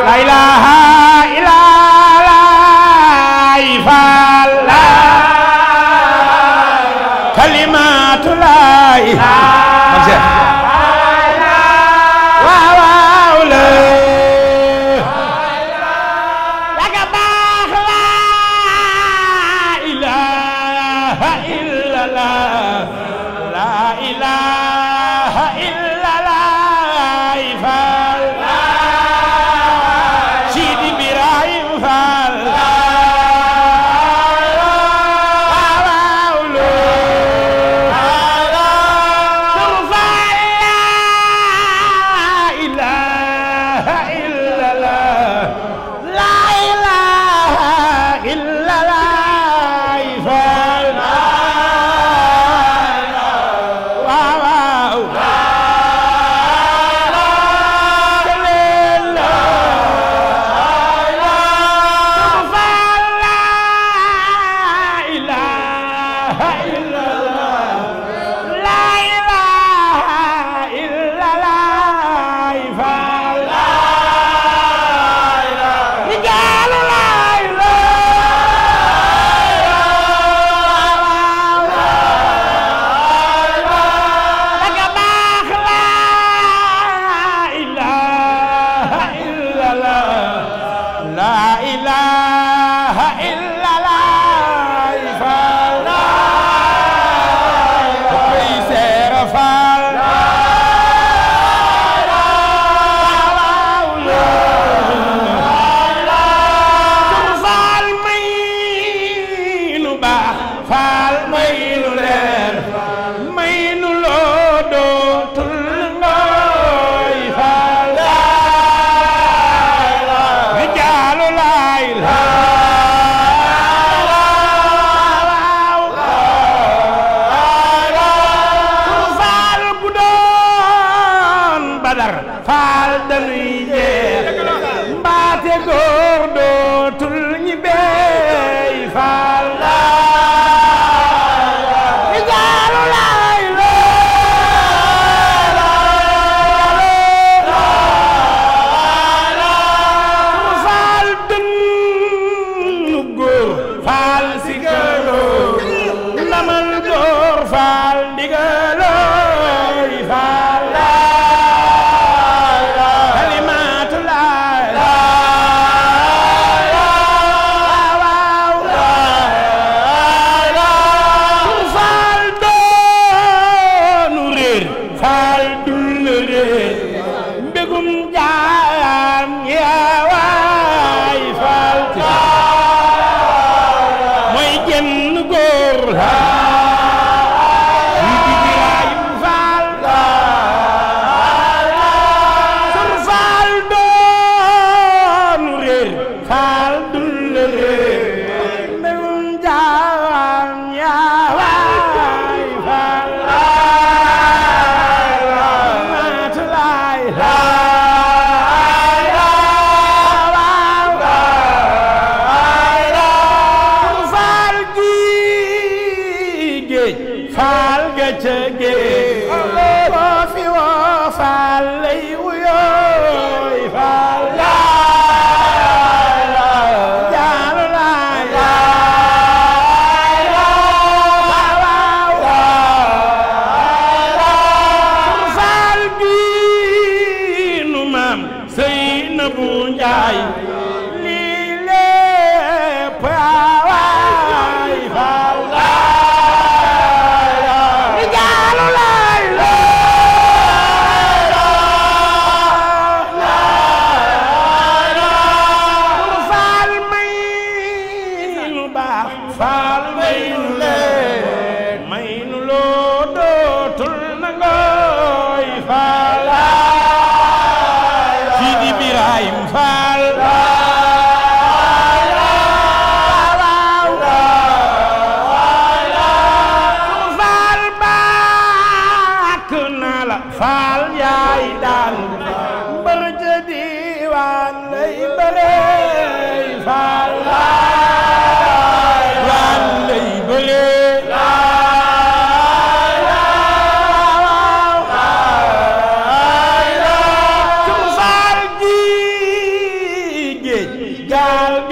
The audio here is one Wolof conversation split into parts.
la ilaha illallah faal la kalimatu la waaw la daga baax la ilaha illallah la ilaha illallah faal Sidi Ibrahim faal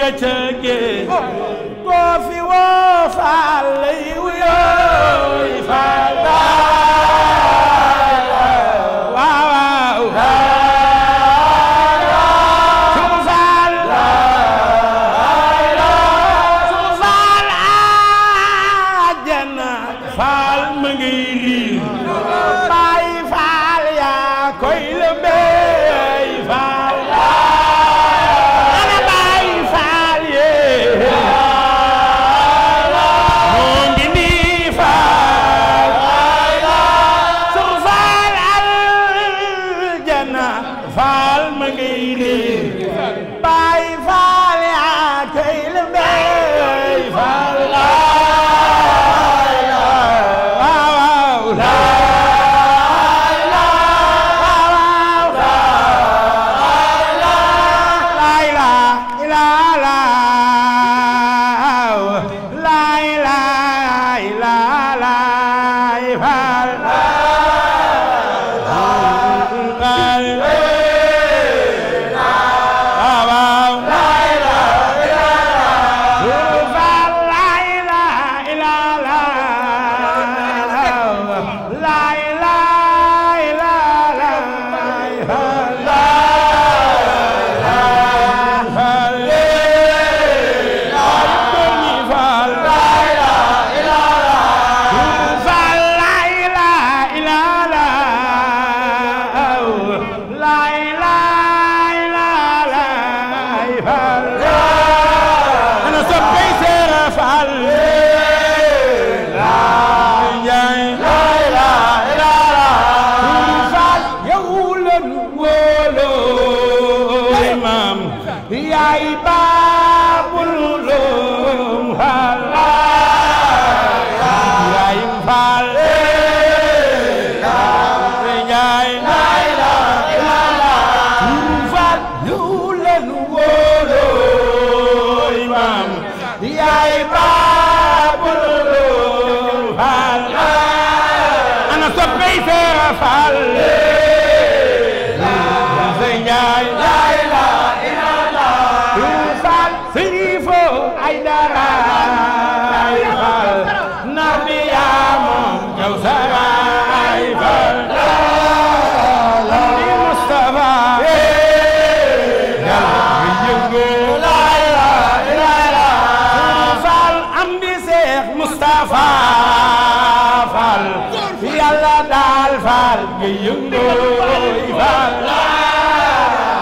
nga ca géej koo fi woo faal lay wuyooy faal waaw suñu faal àjjana faal ma ngi lii baay faal yaa koy lëmbee faal ana baay faal yee moo ngi nii faal su faal aljana faal ma ngi lii baay faal yaa koy lëmbee faal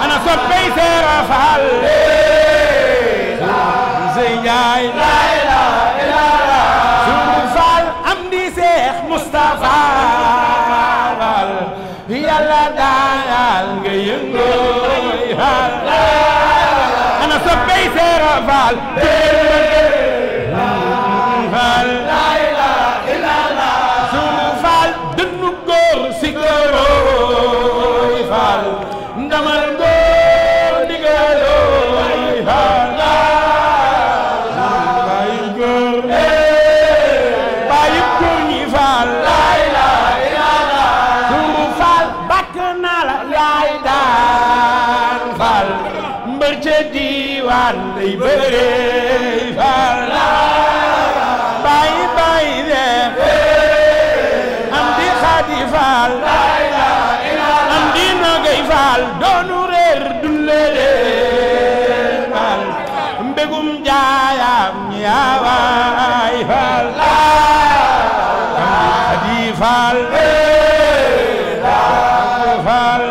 ana soppey seera faal zeynay la ilaha illallah sunu faal am di seex Mustafa faal yàlla daal nga yëngooy faal ana soppey seera faal faal la ilaha illallah sunu faal dënnu góor si góor faal ndamal góor digalooy faal baayu góor baayu góor ñi faal la ilaha illallah sunu faal bakk na la yaay daan faal mbër ca diiwaan day bëree faal baay baay de am di xaadi faal am di nogay faal doonu réer dullele faal mbégum jaayam ñaawaay faal xaadi faal faal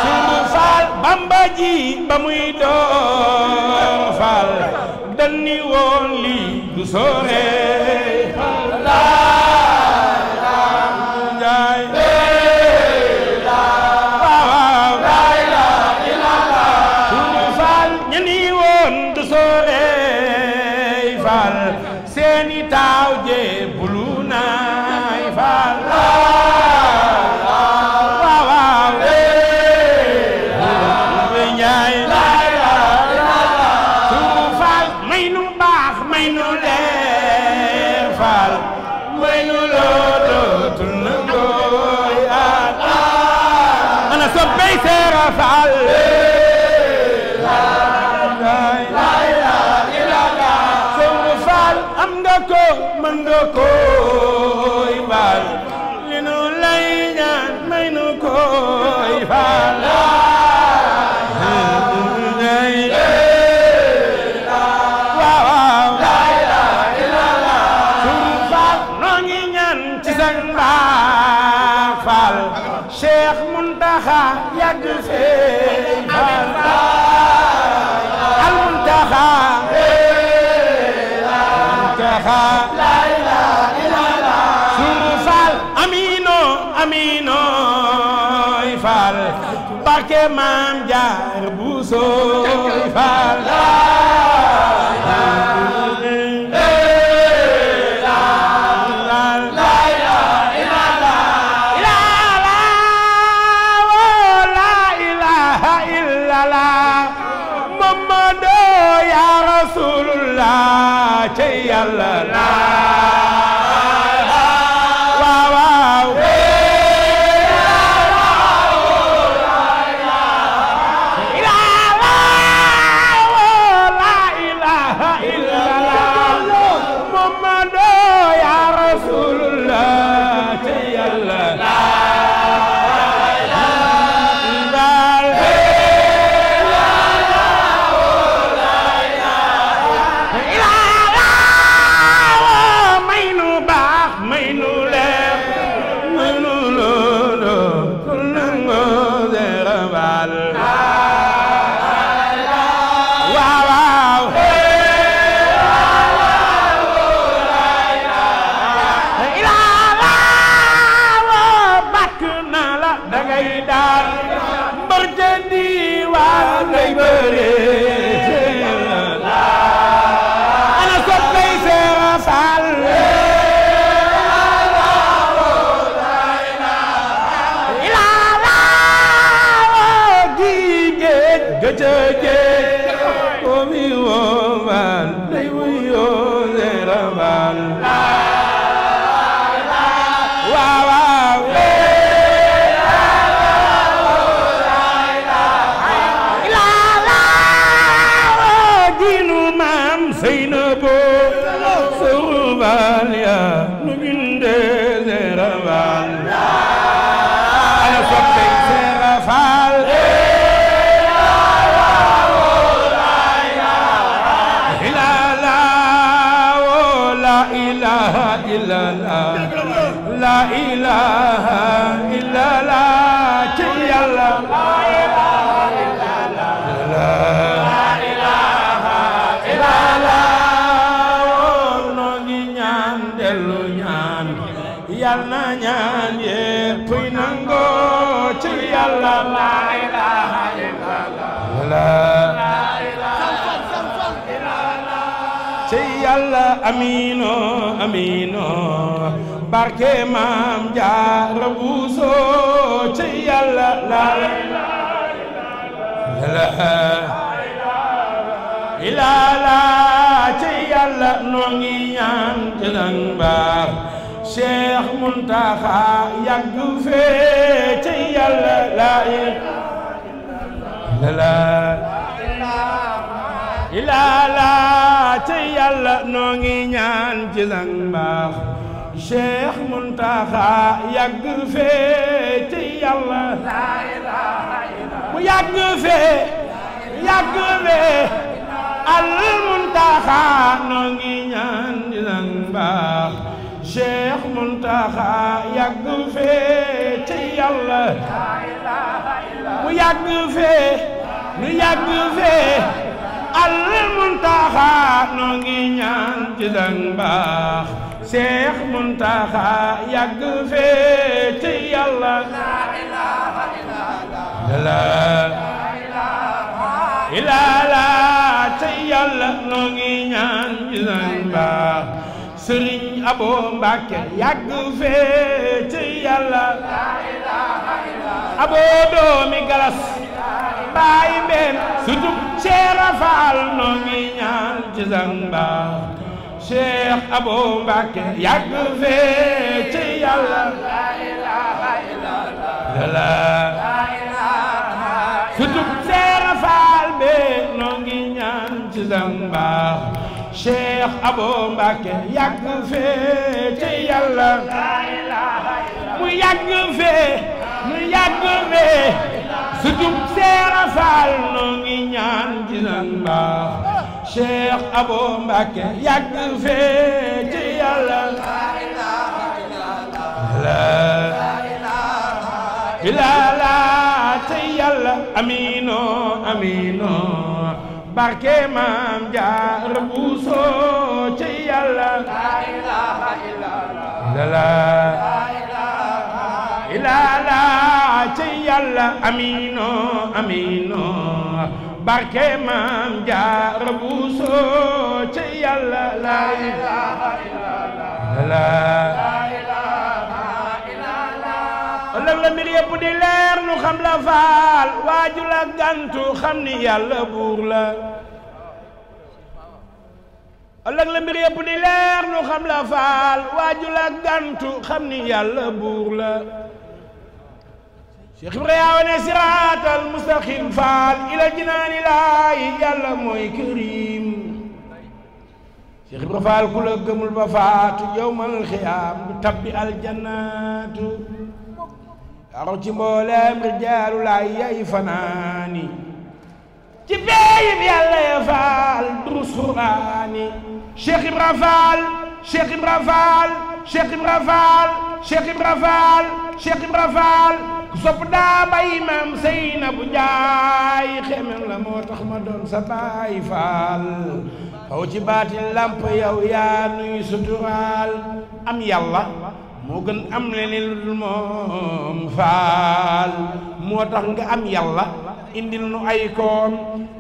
sunu faal bamba ji ba muy doon faal danni woon lii du soore seeni taaw jee bulu naay faal waaw ñaay sunu faal may nu baax may nu leer faal may nu loo dootul na ngooy ana soppey seera faal koy faal li nu lay ñaan may nu koy faal waaw la ilaha illallah sunu faal noo ngi ñaan ci sang mbaax faal Cheikh Muntaxa yàgg fee faal al Muntaxa la ilaha illallah sunu faal amino amino faal barke maam Jaar Buso faal la ilaha illallah Muhammadu ya Rasulullah ci Yàlla la waaw la ilaha illallah Muhammadu ya Rasulullah ci Yàlla ana soppay Seera Faal gi géej gëcë géej ko mi woo Faal day wuyoo Seera Faal waaw Seynabu Faal ya nu binde Seera Faal ana soppay Seera Faal la ilaha illallah la ilaha illallah ci Yàlla la ilaha illallah Yàlla na ñaan yépp nangoo ci Yàlla la ilaha illallah ci Yàlla amino amino barke maam Jaara Buso ci Yàlla la illallah ci Yàlla noo ngi ñaan ci sang baax Cheikh Muntaxa yàgg fee ci Yàlla la illallah ci Yàlla noo ngi ñaan ci sang baax Cheikh Muntaxa yàgg fee ci Yàlla mu yàgg fee al Muntaxa noo ngi ñaan ci sang baax Cheikh Muntaxa yàgg fee ci Yàlla mu yàgg fee al Muntaxa noo ngi ñaan ci sang baax Cheikh Muntaxa yàgg fee ci Yàlla illallah ci Yàlla noo ngi ñaan ci sang baax Sëriñ Abo Mbàkke yàgg fee ci Yàlla Abo doomi Galas baay mbeen sutub Seera Faal noo ngi ñaan ci sang baax Cheikh Abo Mbàkke yàgg fee ci Yàlla sutub Seera Faal be noo ngi ñaan ci sang baax Cheikh Abo Mbacke yàgg fee ci yàlla mu yàgg fee mu yàgg fee sutub Seera Faal noo ngi ñaan ci nan baax Cheikh Abo Mbacke yàgg fee ci yàlla ilaala ci yàlla amino amino barke Maam Jaara Buso ci yàlla ilaala ci yàlla amino amino barke Maam Jaara Buso ci yàlla la ilaha illallah ëllëg la mbir yëpp di leer nu xam la faal waaju la gantu xam ni yàlla buur la ëllëg la mbir yëpp di leer nu xam la faal waaju la gantu xam ni yàlla buur la Cheikh Ibrahima ne siraatal mustaqim faal ila jinaani laay yàlla mooy kërim Cheikh Ibrahima faal ku la gëmul ba faatu yawmal xiyaam du tabbi aljannaatu araw ci mboolem rijaalu laay yay fanaani ci béyib yàlla ya faal durus quraani Cheikh Ibra Faal Cheikh Ibra Faal Cheikh Ibra Faal Cheikh Ibra Faal Cheikh Ibra Faal ku sopp daa bay Maam Seynabu Njaay xemem la moo tax ma doon sa baay faal xaw ci baati lamp yow yaa nuy suturaal am yàlla moo gën am leneen lu dul moom faal moo tax nga am yàlla indil nu ay koom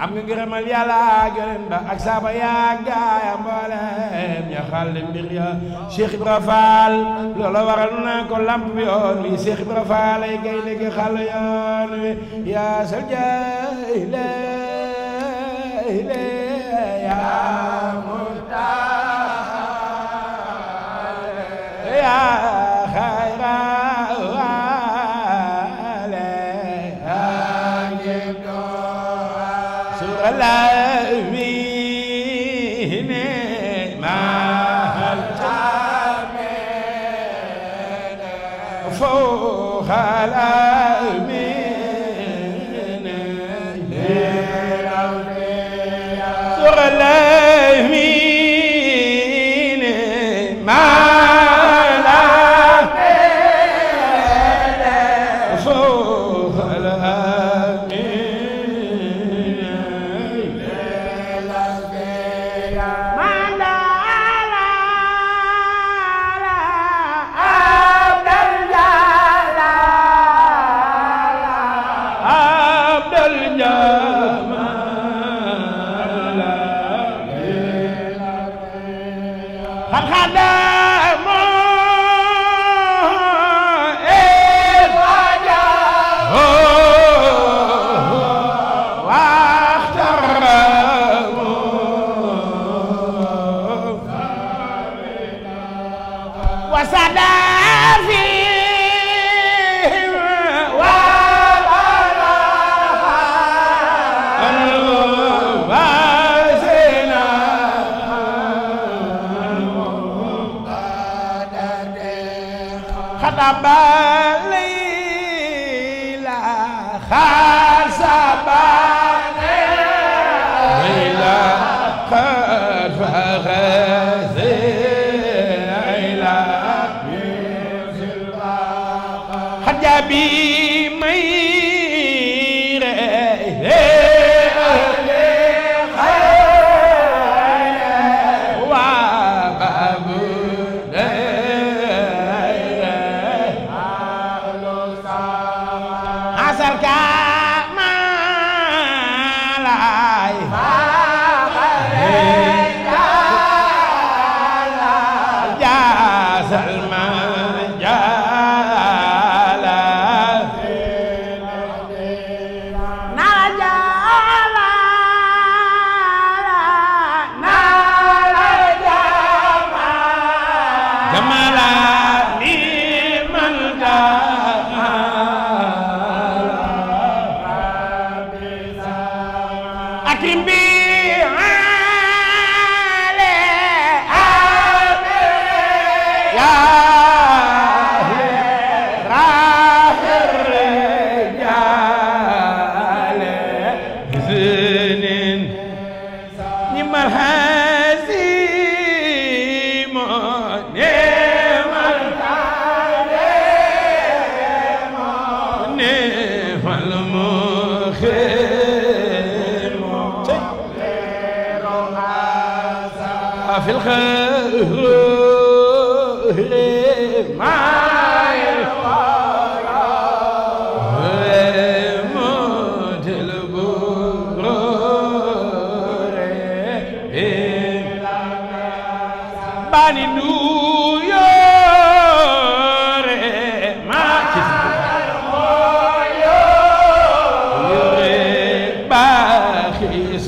am nga ngërëmal yàlla gërëm ba ak saaba yaa gaaya mboolem ya xàll mbir ya Cheikh Ibra Faal loola waral naa ko lamp bi yoon wi Cheikh Ibra Faal ay gaynde gi xàll yoon wi yaa sal jayle yaa muxtaar yaa أكرم بي علي في الخير ما موت البرور باني نويور ما كسب باخي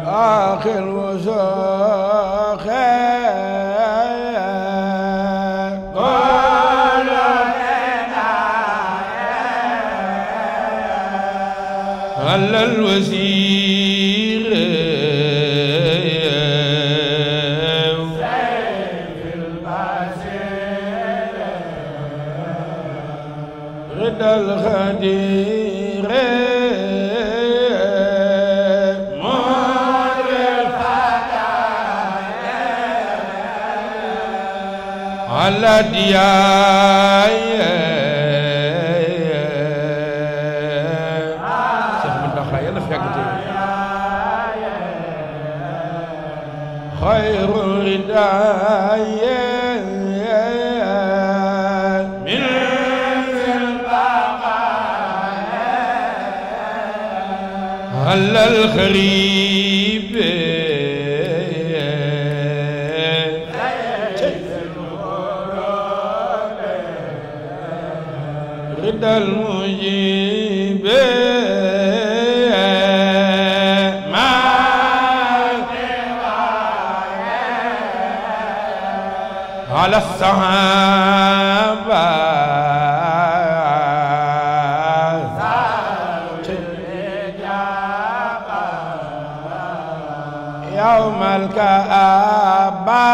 آخر وساخ على الوزير رضا الخدير على دياي شيخ منتخا يلا في يقتي خير الرداء من البقاء على الخريب رضا المجيب ما على الصحابة يوم الكعبة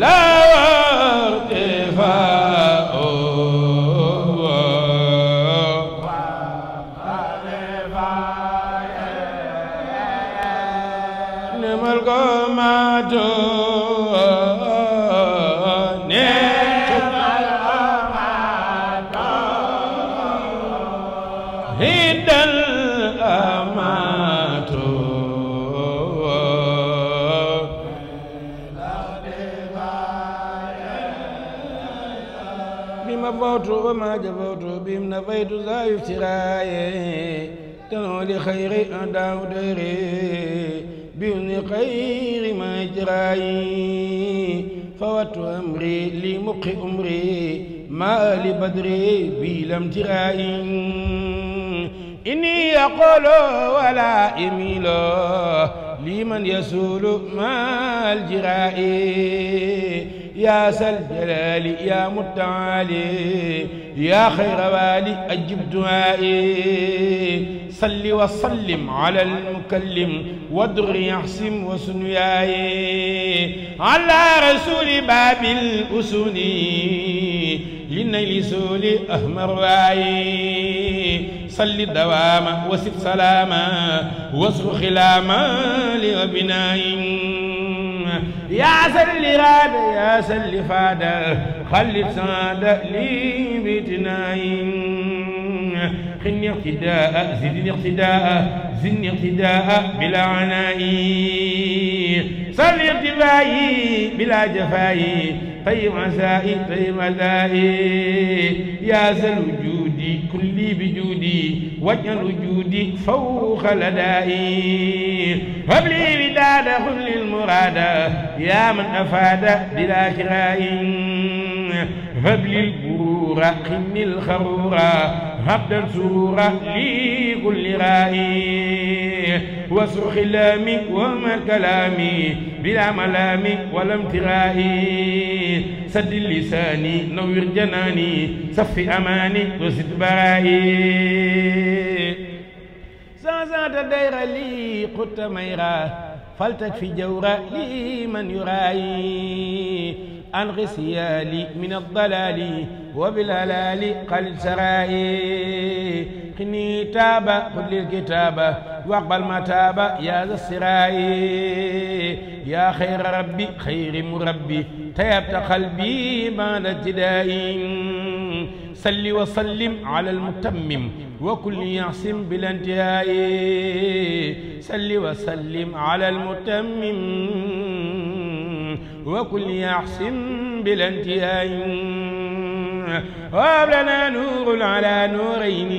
la irtifaa nimal ko maatu hidal amaatu bima fawtu wa ma jafawtu bim nafaytu za iftiraaye tanoo li xayri daaw dayre بيون خير ما جراي فوت أمري لمقي أمري ما لبدري بلم جراي إني أقول ولا إميل لمن يسول ما الجراء يا ذا الجلال يا متعالي يا خير والي أجب دعائي صل وسلم على المكلم ودر يحسم وسنياي على رسول باب الأسود للنيل سول أحمر واي صل الدوام وسب سلاما واسر خلاما لوبناي يا سل راد يا سل فاد خلد ساد لي بتناي خني اقتداء زدني اقتداء زدني اقتداء بلا عناء صل اقتدائي بلا جفائي طيب عسائي طيب عزائي يا ذا الوجود كلي بجودي واجعل وجودي فوق لدائي هب لي وداد كل المراد يا من افاد بلا كراء هب لي البرور قم الخرورا هبدا سرورا لي كل رائي واسر خلامي وما كلامي بلا ملامي ولا امترائي سد لساني نور جناني صف اماني وزد برائي زازات دير لي قط ميرا فلتكفي جورا لي من يرائي ألغي سيالي من الضلال وبالهلال قل سرائي قني تابا خذ لي الكتابة واقبل ما تابا يا ذا السرائي يا خير ربي خير مربي تيبت قلبي بعد ابتدائي صل وسلم على المتمم وكل يعصم بلا انتهاء صل وسلم على المتمم وكل يحسن بلا انتهاء وهب لنا نور على نورين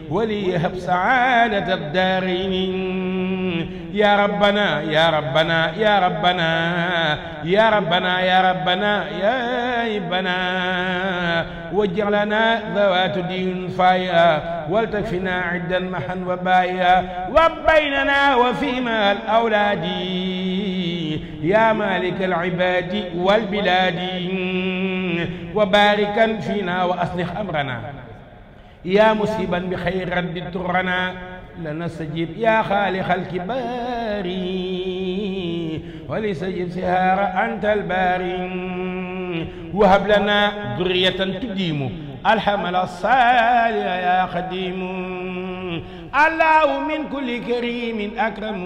وليهب سعادة الدارين يا ربنا يا ربنا يا ربنا يا ربنا يا ربنا يا ربنا واجعلنا ذوات دين فايا ولتكفنا عدا محا وبايا وبيننا وفيما الأولاد يا مالك العباد والبلاد وباركا فينا وأصلح أمرنا يا مسيبا بخير رد ترنا لنستجيب يا خالق الكبار ولسجب سهار أنت الباري وهب لنا ذرية تديم الحمل الصالح يا خديم الله من كل كريم أكرم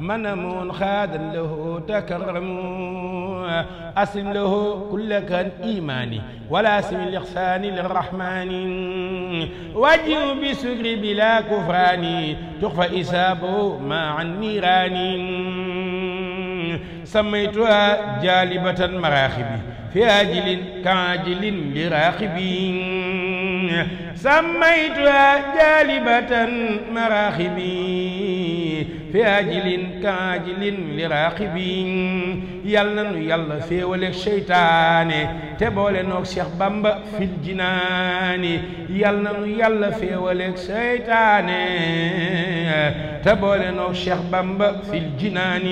منم خادا له تكرم أسلم له كل كان إيماني ولا سم الإحسان للرحمن وجه بسكر بلا كفران تخفى إسابه مع النيران سميتها جالبة مراخبي في آجل كاجل لراخبين سميتها جالبة مراخبي في آجل كاجل لراخبين يلا في ولك شيطان تبول نوك شيخ بامبا في الجنان يلا في ولك شيطان تبول نوك شيخ بامبا في الجنان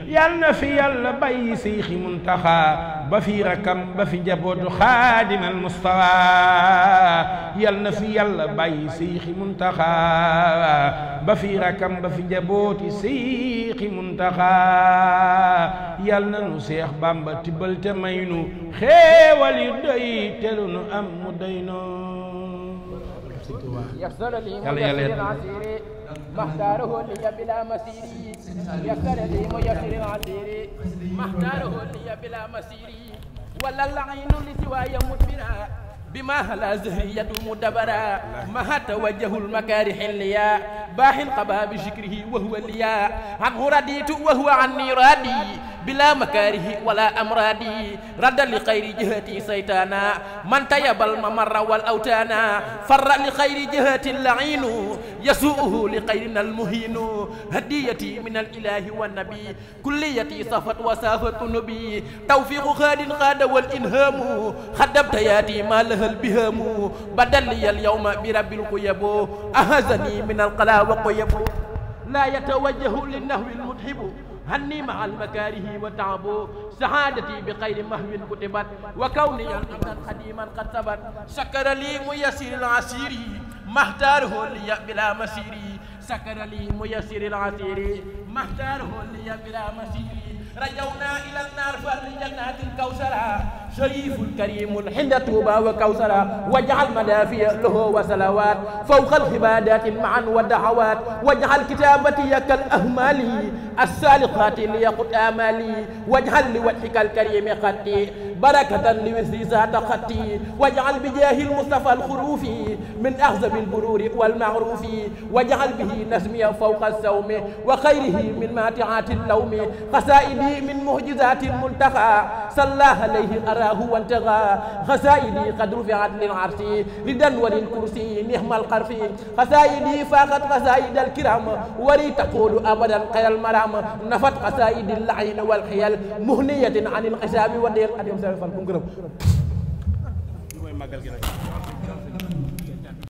يلا في يلا باي سيخي منتخا ba fi rakam ba fi njabootu xaadimal Mustafa yal na fi yàlla bàyyi Seyxi Muntaxa ba fi rakam ba fi njabooti Seyxi Muntaxa yal na nu Seex Bamba tibbal te may nu xéewal yu doy te lu nu am mu doy noo يسر لي ميسر العسير ما اختاره لي بلا مسير يسر لي ميسر العسير ما اختاره لي بلا مسير ولا العين لسواي مدبرا بما هلا زهرية مدبرا ما توجه المكارح الليا باح قبا بشكره وهو الليا عنه رديت وهو عني رادي بلا مكاره ولا أمرادي رد لخير جهتي سيتانا من تيب الممر والأوتانا فر لخير جهة اللعين يسوءه لخيرنا المهين هديتي من الإله والنبي كليتي صفت وسافت نبي توفيق خاد خاد والإنهام خدمت ياتي ما لها البهام بدل لي اليوم برب القيب أهزني من القلا وقيب لا يتوجه للنهو المتحب هني مع المكاره وتعب سعادتي بخير مهو كتبت وكوني عبدا خديما قد ثبت شكر لي ميسر العسير ما اختاره لي بلا مسير سكر لي ميسر العسير ما اختاره لي بلا مسير رجونا إلى النار فالجنات الكوثرى شريف الكريم الحل توبى وكوثرى واجعل مدافع له وسلوات فوق العبادات معا والدعوات واجعل كتابتي كالأهمال السالقات ليقت آمالي واجعل لوجهك الكريم خطي بركة لوزر ذات خطي واجعل بجاه المصطفى الخروف من أعظم البرور والمعروف واجعل به نسمي فوق السوم وخيره من ماتعات اللوم قصائدي من معجزات المنتقى صلى عليه أراه وانتقى قصائدي قد رفعت للعرش لدن وللكرسي نعم القرف قصائدي فاقت قصائد الكرام ولي تقول أبدا خير المرام نفت قصائد اللعين والخيال مهنية عن الحساب والدير.